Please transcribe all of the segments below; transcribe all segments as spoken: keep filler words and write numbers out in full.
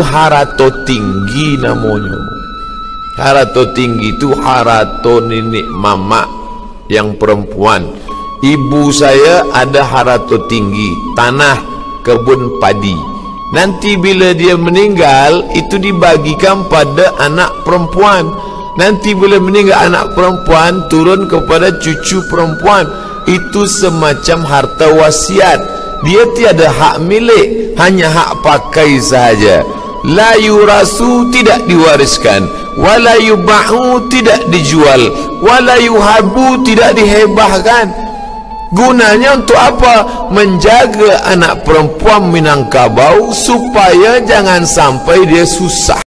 Harato tinggi namonyo. Harato tinggi tu harato niniak mamak yang perempuan. Ibu saya ada harato tinggi, tanah, kebun padi. Nanti bila dia meninggal, itu dibagikan pada anak perempuan. Nanti bila meninggal anak perempuan, turun kepada cucu perempuan. Itu semacam harta wasiat. Dia tiada hak milik, hanya hak pakai sahaja. La yurasu, tidak diwariskan. Wala yuba'u, tidak dijual. Wala yuhabu, tidak dihibahkan. Gunanya untuk apa? Menjaga anak perempuan Minangkabau supaya jangan sampai dia susah.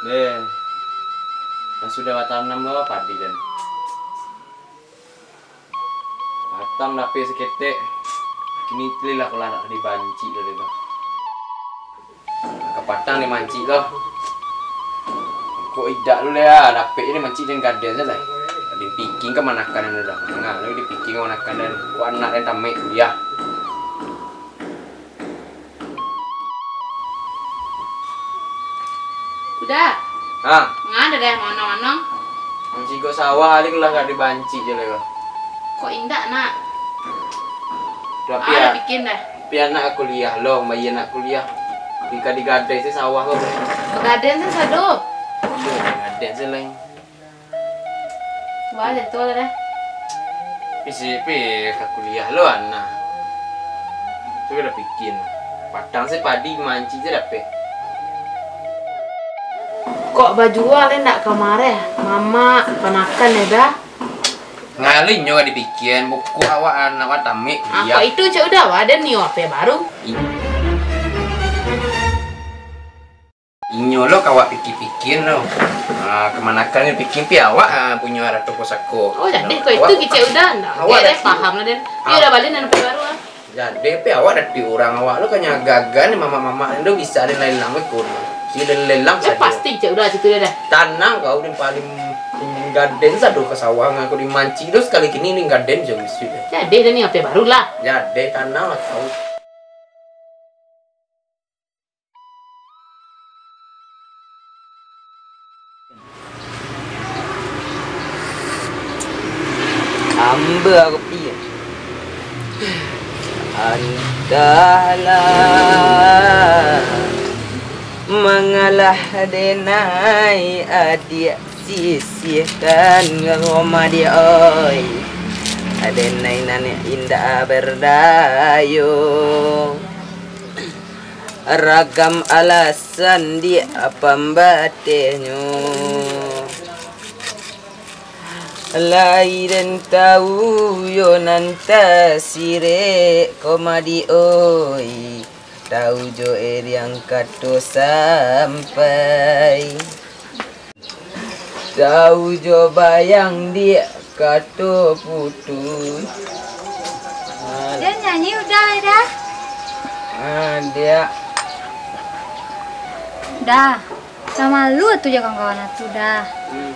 Deh, lah sudah batanam lo padi den. Patang dapek saketek. Kini tililah ko lah nak dibancik lo deh tu. Ka patang dimancik lo. Kok idak lu leh, ah, dapek je dimancik den gaden se lah. Dipiking ka manakan den dah. Nah, lu dipiking ka manakan den. Kok anak den tamek kuliah. Uda. Ha? Manga deh manong-manong? Mancigok sawah, aling lah gak dibancik je lah. Kok indak, nak? Tapi manga ya, bikin deh. Tapi anak kuliah lo, bayi anak kuliah. Di ka digadai se sawah ko. Bagaden se sado. Aduh, gadai se lain. Wah, jatuh lah dah. Isi pi ka kuliah lo, anak. Cubo dah pikin. Patang se padi, mancik se dapek. Kok bajua le ndak kamareh? Mamak, panakan ya dah. Ngalih nyo dipikian, buku awak anak awak tamek. Ah, kuliah. Kok itu cak udah, wah, dan nio H P baru. I- Inyo lo ka awak pikir-pikir tu. Ah, kamanakan nyo pikir pi awak, ah, punyo arato pusako. Oh, jadi kok itu kicek udah ndak? Awak deh paham lah den. Pi udah balian dan pi baru ah. Jadi pi awak dapek urang awak lo kan nyo agak-agak ni mamak-mamak tu bisa den lelang ikut. Si den lelang sajo. Pasti kicek udah situ dia dah. Tanang kau den paling gaden sado ka sawah ngaku dimanci tu sakali kini ni gaden je mesti deh. Jadi dah ni H P baru lah. Jadi tanang lah kau. Amba kopi. Antahlah mangalah denai adiak sisihkan rumah dia oi. Denai nan indak berdayo. Ragam alasan di pambatehnyo. Lai den tau yo nan tasirek komadi oi. Tau jo eriang kato sampai. Tau jo bayang diak kato putuih. Dia nyanyi udah, dah. Ah, diak. Dah. Sama lu tu je kawan-kawan tu dah. Hmm.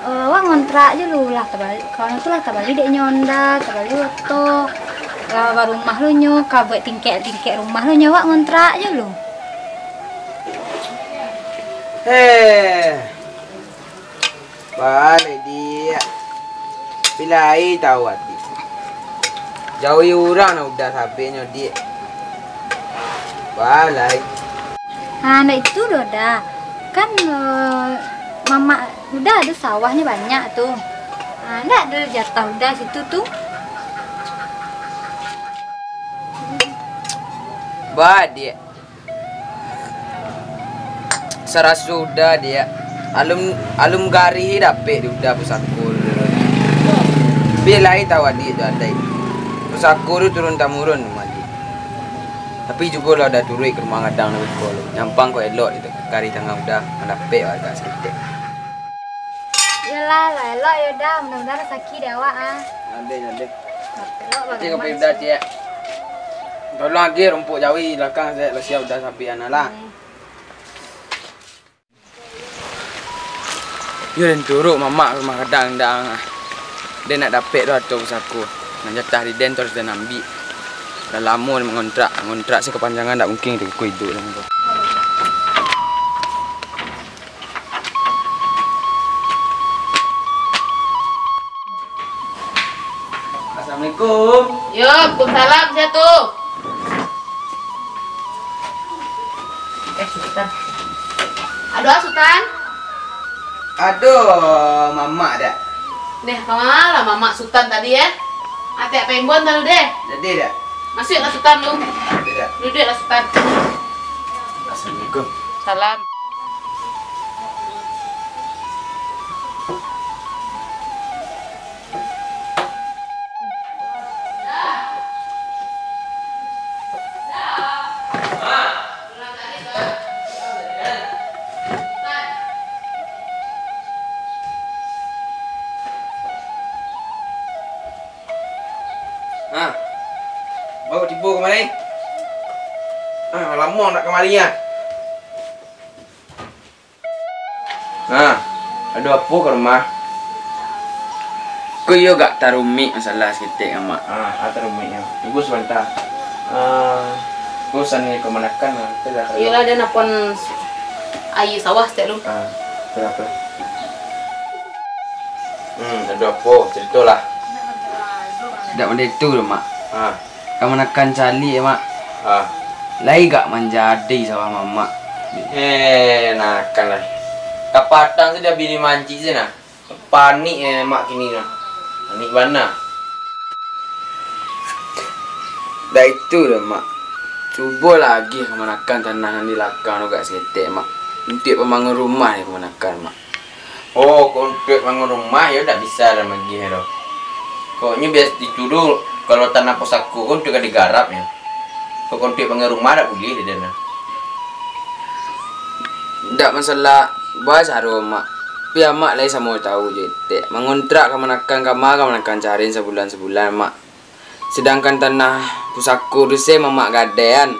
Eh, awak ngontrak je lu lah tabali. Kawan tu lah tabali dek nyonda, tabali oto. Lah barumah lu nyo, ka buek tingkek-tingkek rumah lu nyo, awak ngontrak je lu. Heh. Balai, Diak. Pilai tau ati. Jauhi urang nan udah sabiknyo, Diak. Balai. Ha, ndak itu doh, dah. Kan, eh, mamak udah ado sawahnyo banyak tu. Ha, ndak ado jatah udah situ tu. Ba, Diak. Saraso udah, Diak. Alun, alun garih dapek di Uda pusako tu. Tapi lai tau adiak jo adai. Pusako tu turun tamurun mah. Tapi jugo lah Uda turuik ka rumah gadang nan beko tu. Nyampang kok elok di kari tangan Uda, mandapek agak saketek. Iyolah, lah elok yo Da, mudah-mudahan rasaki di awak ah. Ade, ade. Elok. Cek ka Uda, Cek. Tolong agiah rumpuk jawi di balakang, Cek, lah siap Uda sapian lah. Hmm. Yo den turuik mamak ka rumah gadang den ah. Den nak dapek tu ato pusako. Nan jatah di den tu harus den ambiak. Lah lamo den mangontrak, mangontrak se kapanjangan dak mungkin den kukuik iduik den tu. Assalamualaikum. Yo, waalaikumsalam, sia tu. Eh, Sutan. Aduh, Sutan. Aduh, mamak dak? Neh, kama lah mamak Sutan tadi, eh? Atek pembon talu deh. Jadi dak? Masuaklah Sutan lu. Jadi dak? Duduaklah Sutan. Assalamualaikum. Salam. Ha. Baru tibo kamari. Ah, lamo nak kamari ah. Ha, ado apo ka rumah? Ko iyo agak tarumik masalah saketek, Mak. Ha, ah, tarumik, yo. Tunggu sabanta. Ah, ko urusan kamanakan lah, tu lah. Iyolah, den napon aia sawah saketek lu. Ah, tu lah, tu. Hmm, ado apo? Caritolah. Dak mandai tu doh, Mak. Ha. Kamanakan caliak, Mak. Ha. Lai gak manjadi sawah mamak. Eh, nakan lah. Kapatang sudah bini mancik se nah. Panik eh, Mak kini nah. Panik bana. Dak itu doh, Mak. Cubolah agiah kamanakan tanah nan di lakang tu gak saketek, Mak. Untuak pambangun rumah ni kamanakan, Mak. Oh, kok untuak bangun rumah, yo dak bisa lah magiah doh. Koknyo biaso itu doh, kalau tanah pusako ko untuak ka digarap nyo. Kok untuak bangun rumah dak buliah di den lah. Dak masalah, baa caro, Mak. Tapi amak lai samo tau jo etek. Mangontrak kamanakan kama, kamanakan carian sabulan-sabulan, Mak. Sedangkan tanah pusako tu se mamak gadaian,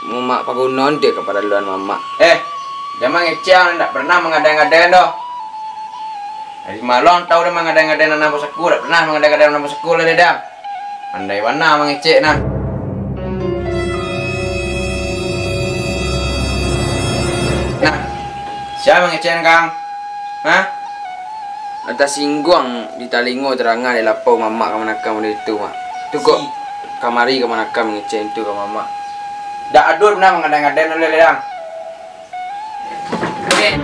mamak pagunoan dek kaparluan mamak. Eh, jan mangecek, ndak pernah manggadai-ngadai doh. Dari malong tau dah manggadai-ngadai tanah pusako, dak pernah manggadai-ngadai tanah pusako lah dah. Andai bana mangecek nah. Nah, sia mangecek kang? Hah? Lah tasingguang di talingo tarangan dek lapau mamak kamanakan model itu, Mak. Tu kok kamari kamanakan mangecek itu ka mamak. Dak ado bana manggadai-ngadai noleh ledang. Eh.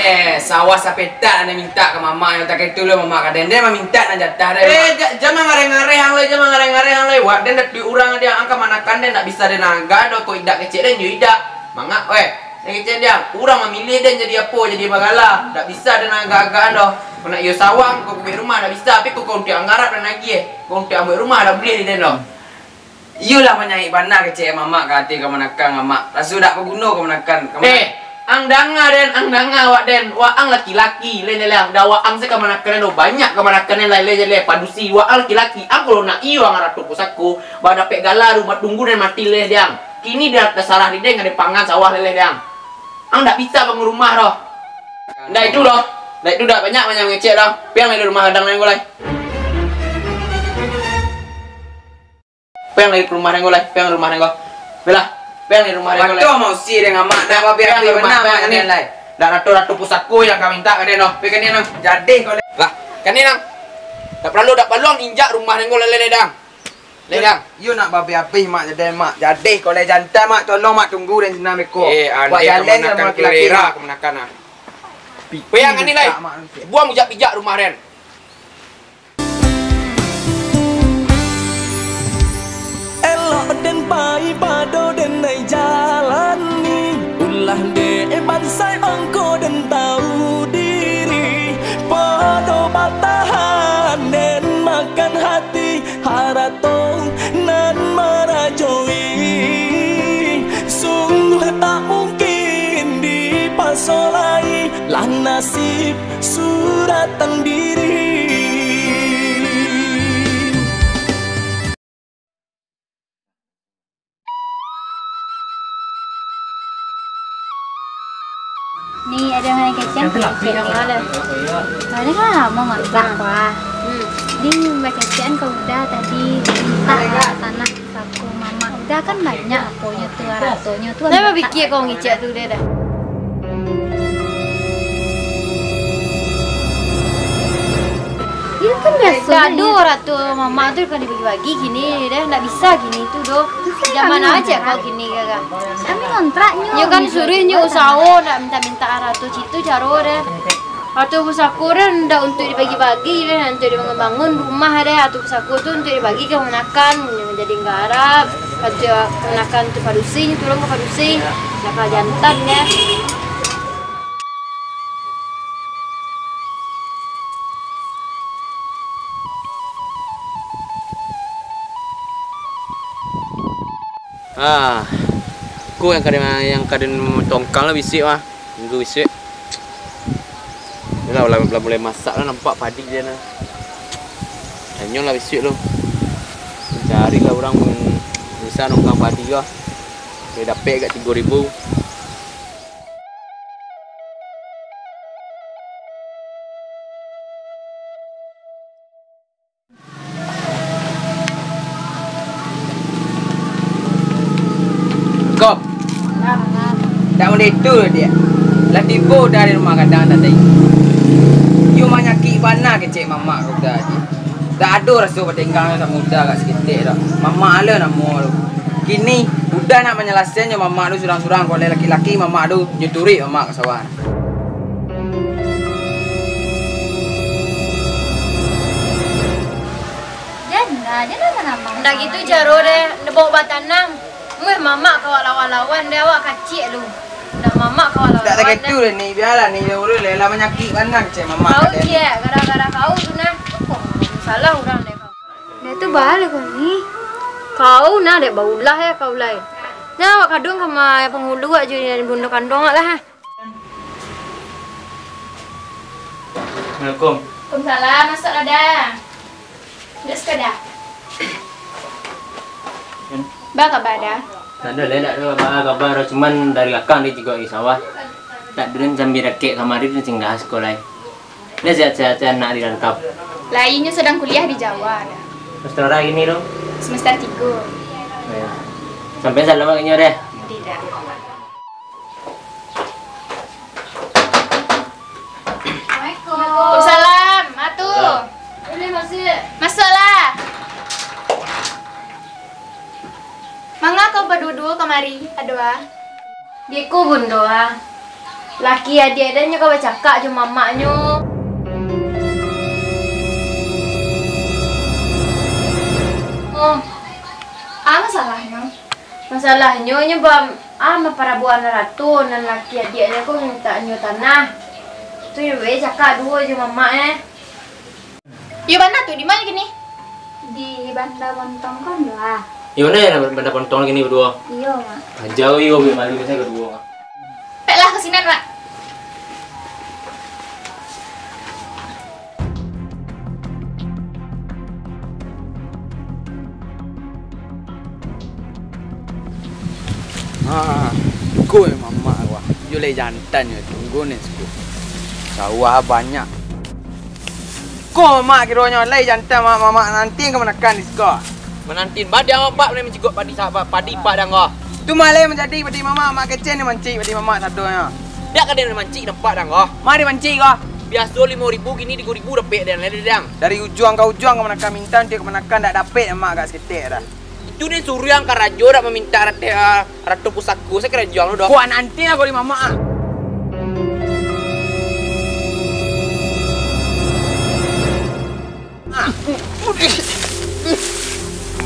Eh, sawah sapetak ane mintak ka mamak, yang tak itu lo mamak ka den, den mamintak nan jatah den. Eh, ja-, jan mangareh-ngareh ang lai, jan mangareh-ngareh ang lai. Wak den datuik urang, den ang kamanakan den dak bisa den agak doh, kok idak kecek den jo idak. Mangak, weh. Dah kecek diang, urang mamiliah den jadi apo, jadi bagala. Dak bisa den agak-agak doh. Kok nak iyo sawah, kok buek rumah dak bisa, tapi kok, kok untuak anggarap den agiah, kok untuak ambuek rumah dak buliah di den doh. Iyolah manyaik bana kecek mamak ka ati kamanakan mamak. Raso dak baguno kamanakan, kamanakan. Eh, ang danga den, ang danga wak den. Wak ang laki-laki, leh, leh, leh. Dah wak ang se kamanakan den doh. Banyak kamanakan den lai, leh, leh, leh. Padusi, wak ang laki-laki. Ang kalau nak iyo ang rato pusako, ba dapek gala rumah tunggu den mati leh diang. Kini dah tasarah di den, ado pangan sawah leleh dang. Ang dak bisa bangun rumah doh. Ndak itu doh. Ndak itu dak banyak, banyak mangecek doh. Piang lai dari rumah gadang lai ko lai. Piang lai rumah den ko lai. Piang rumah den ko. Belah. Piang lai rumah den ko lai. Waduh, mau si den amak. Dah babi-babi rumah, benar, piang mak, kani lai. Dak rato-rato pusako yang kami minta ka den doh. Pi kani nang. Jadi ko lai. Lah, kani nang. Dak paralu, dak paralu ang injak rumah den ko lai, lai, dang. Lai, dang. Yo nak babi-babi mak, jadi mak. Jadi ko lai jantan mak, tolong mak tunggu den sinan beko. Eh, buat ande jalan kamanakan sama laki-laki kirera mak. Kamanakan ah. Piang kani lai. Buang ujak-pijak rumah den. Elok den pai pado den nai jalani. Ulah Nasib suratan diri. Ni ado nan kecek, kecek lah. Ada lah, mau ngontrak, wah. Hmm. Ni bakecek ka Uda tadi, minta tanah saku mamak. Uda kan banyak aponyo tu, aratonyo tu. Lah bapikia kau ngecek tu, Uda dah. Iyo kan biaso. Dak ado arato mamak tu ka dibagi-bagi kini dah, ndak bisa kini tu doh. Zaman aja kau kini, Kak. Kami kontraknyo. Nyo kan suruahnyo usaho, ndak minta-minta arato citu caro dah. Arato pusako dah ndak untuak dibagi-bagi dah, untuak dibangun-bangun rumah dah. Arato pusako tu untuak dibagi ka kamanakan, nyo jadi garap, kaja kamanakan tu padusi, nyo turun ka padusi, ndak ka jantan dah. Ah, ko nan ka den, nan ka den tongkang lah bisuak ah. Minggu bisuak. Yolah, lah, lah mulai masak lah, nampak padi dia nah. Tanyo lah bisuak tu. Cari lah urang bisa nongkang padi lah. Boleh dapek agak tigo ribu. Kop. Dak mode itu doh, Diak. Lah tibo Uda di rumah gadang tadi. Iyo manyakik bana kecek mamak ko Uda, Diak. Dak ado raso batenggang samo Uda agak saketek doh. Mamak lah namo tu. Kini, Uda nak manyalasaian jo mamak tu surang-surang. Kalau laki-laki mamak tu, nyo turuik mamak ka sawah. Jan, jan lah manambang. Ndak gitu caro deh, ndak bawa batanam. Muih mamak kawak lawan-lawan deh, awak kaciak lu. Ndak mamak kawak lawan-lawan deh. Ndak gitu deh ni, bialah ni, dia urus lah, lah manyakik bana kecek mamak. Kau ciek, gara-gara kau tu nah. Salah urang deh kau. Dah tu baa lah kau ni. Kau nah dek baulah ya kau lai. Nah, awak kaduang ka ma-, panghulu awak jo bundo kanduang awak lah, ha. Assalamualaikum. Waalaikumsalam. Masuk lah, Da. Duduk siko, Da. Ba kaba, Da? Tak ada, lai tak ada ba kaba, cuman dari lakang dia juga di sawah. Tak ada, sambil rakek kamari tu singgah sekolah. Dia sehat-sehat anak di rantau. Lai inyo sadang kuliah di Jawa, Da. Semester bara kini tu? Semester tigo. Oh, ya. Sampai salam awak inyo deh. Tidak. Assalamualaikum. Waalaikumsalam. Atu. Salam. Boleh masuk? Masuklah. Manga kau baduo-duo kamari, Adoa? Beko Bundo ah. Laki adiak den nyo ka bacakak jo mamaknyo. Oh, a masalahnyo? Masalahnyo nyo ba-, a maparabuakan arato nan laki adiaknyo ko mintak nyo tanah. Tu nyo bacakak duo jo mamak eh. Iyo bana tu, di ma kini? Di Banda Pontong ko, Nda. Iyo, nah, Banda Pontong kini baduo. Iyo, Mak. Aja iyo, biar malu biaso kaduo, Mak. Peklah ka sinan, Mak. Ha, ko mamak wah. Yo lai jantan yo, tunggu ni siko. Sawah banyak. Ko mak kironyo lai jantan mak, mamak nanti ka manakan di siko. Mananti badiang, Pak, lai mancigok padi sa-, padi Pak dang ko. Tu mah lai manjadi padi mamak, mak kecek ni mancik padi mamak sadonyo. Dak ka den mancik nampak dang ko. Mari mancik ko. Biaso limo ribu, kini tigo ribu dapek den lai dang. Dari ujuang ka ujuang ka manakan minta, tiok ka manakan dak dapek mak agak saketek dah. Itu den suruah ang karajo dak maminta rateh, ah, rato pusako, sa karajo ang tu doh. Kuah nanti lah kau di mamak, ah.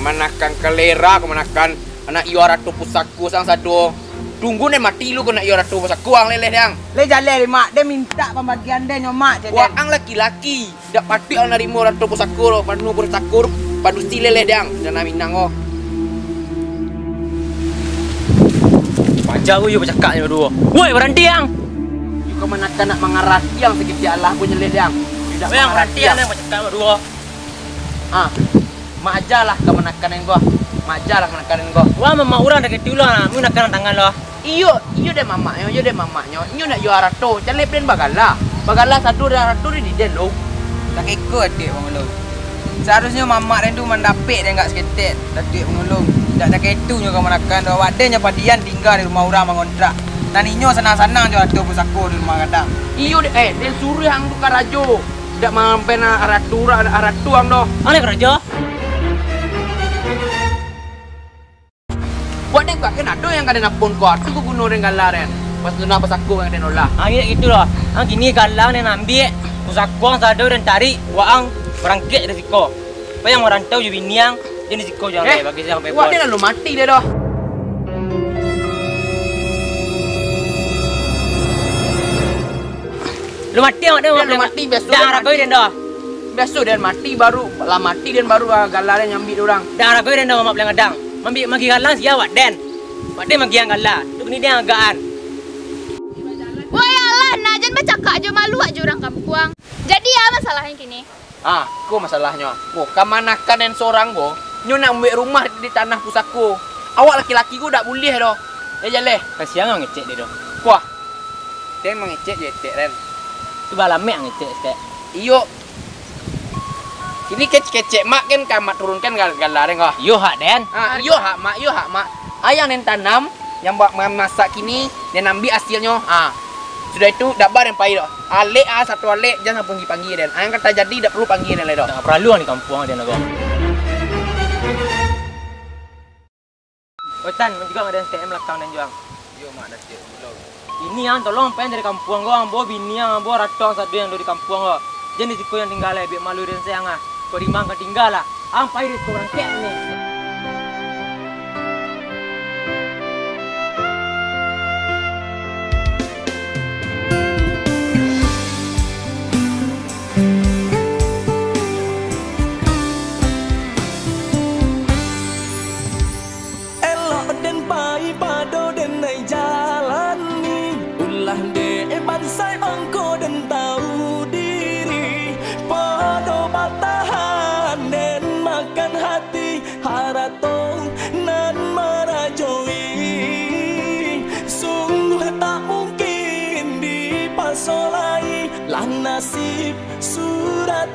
Manakan kalera, kau manakan anak iyo rato pusako sang sado. Tunggu ne mati lu kau nak iyo rato pusako ang leleh dang. Leh jaleh, Mak. Dia minta pambagian dia nyo, Mak, cek den. Wah, ang laki-laki. Dak patuik ang narimo rato pusako, panuah pusako, padusi leleh dang, dana Minang ko. Paja ko iyo bacakak nyo baduo. Woi, baranti ang! Kamanakan nak mangaratiang sakitiak lah, ko nyeleh liang. Indak mangaratiang. Weh, mangaratiang, yang bacakak baduo. Ah, mak ajalah kamanakan ko. Mak ajalah kamanakan ko. Wah, mamak urang dah kecil lah, manakan tangan lah. Iyo, iyo deh mamaknyo, iyo deh mamaknyo. Inyo nak juo arato, calek den bagala. Bagala sado deh arato deh di den lo. Takah iko atiak Bang Ulung. Saharusnyo mamak den tu mandapek den agak saketek, Datuak Bang Ulung. Indak takah itu nyo kamanakan tu. Awak den nyo padian tingga di rumah urang mangontrak. Nan inyo sanang-sanang jo arato pusako di rumah gadang. Iyo deh, eh, den suruah ang tu karajo. Indak mamben arato, arato ang doh. Ang lai karajo? Wak den kak kan ado yang ka den apun ko, tu ko guno den gala den. Pas tunang pusako yang den olah. Ah, iyo gitu lah. Ah, kini gala den ambiak, pusako ang sado den tarik, wak ang barangkek dari siko. Payah marantau jo bini ang, den di siko jo ang. Eh, bagi siang wak den lalu mati deh doh. Lu mati awak den, den lu mati, biaso dah den mati. Biaso den mati baru, lah mati den baru, ah, gala den nyambik urang. Dah aragoi den doh, mamak paliang gadang. Mambik magi gala sia wak den. Wak den magi ang gala. Tu kini den agakan. Woi, alah, nah, jan bacakak jo, malu ajo urang kampuang. Jadi, a masalahnyo kini? Ah, ko masalahnyo. Ko, kamanakan den sorang ko, nyo nak mambuek rumah di, di tanah pusako. Awak laki-laki ko dak buliah doh. Eh, jaleh. Kasian ang ngecek den doh. Kuah. Den mangecek jo etek den. Tu balamek ang ngecek, Tek. Iyo. Kini kec-, kecek mak kan ka mak turunkan gal-, gala den ko. Iyo hak den. Ah, iyo hak mak, iyo hak mak. Ayang den tanam, yang buat ma-, masak kini, den ambiak asilnyo. Ah. Sudah itu, dak ba den pai doh. Alek ah, satu alek, jan sampai panggia den. Ayang ka tajadi, dak paralu panggia den lai doh. Dak paralu ang di kampuang den ko. Oi Tan, mak jugak ado S T M lakang den juang. Iyo, mak, ado siap pulo. Bini ang tolong pai dari kampuang ko, ang bao bini ang, ang bao arato ang sado yang ado di kampuang ko. Jan di siko yang tingga lai, biak malu den se ang ah. Kok di ma ang ka tingga lah. Ang pai dari siko barangkek ni. Elok den pai pado den ai jalani, ulah dek bansaik mangko den tau diri. Pado batahan den makan hati, harato nan marajoi. Sungguah tak mungkin dipaso lai, lah nasib sudah